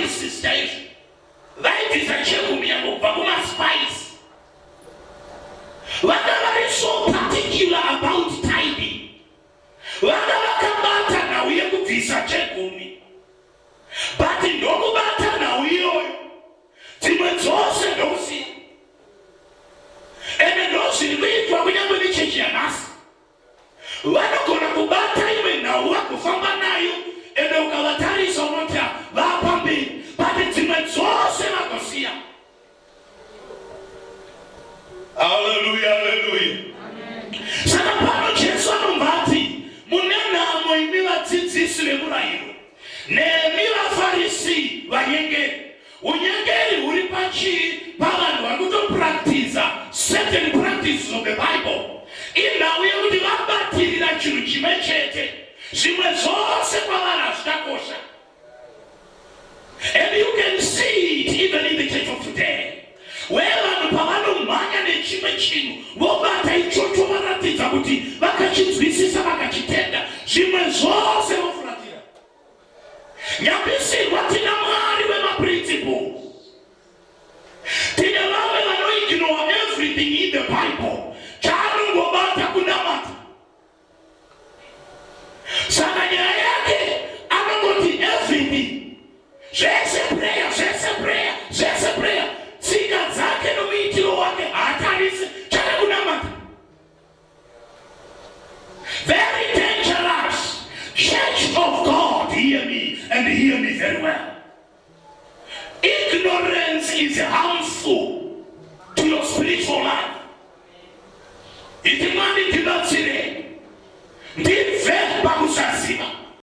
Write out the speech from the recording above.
maspices chaizvo. Vaibvisa chegumi yango kubva kumaspice. Vanga vari so particular about tithing. Vanga vakabata nhau yekubvisa chegumi. But ndokubata nhau iyoyo. Dzimwe dzose ndokusiya. Ende ndozviri kuitwa kunyange nechechi yanhasi. Vanogona kubata imwe nhau vagofamba nayo ende ukavatarisa unoti vapamberi but dzimwe dzose vagosiya. Haleluya, haleluya. Saka pano Jesu anobva ati mune nhamo imi vadzidzisi vemurayiro nemi vaFarisi vanyengeri. Unyengeri huri pachii pavanhu vari kutopractiza certain practices of the Bible. Inhau yekuti vabatirira chinhu chimwe chete, zvimwe zvose kwavari hazvichakosha. And you can see it even in the church of today where vanhu pavanomhanya nechimwe chinhu vobata ichocho varatidza kuti vakachinzwisisa vakachitenda, zvimwe zvose vofuratira. Nyambisirwa tina Mwari wemaprinciples. Tine vamwe vanoignore everything in the Bible, chaanongobata kunamata. Saka nyaya yake anongoti everything, zvese prayer, zvese prayer, zvese prayer. Tsika dzake nomuitiro wake haatarisi, chake kunamata. Very dangerous. Church of God, hear me and hear me very well. Ignorance is harmful to your spiritual life. Iti Mwari ndibatsire ndibve pakusaziva.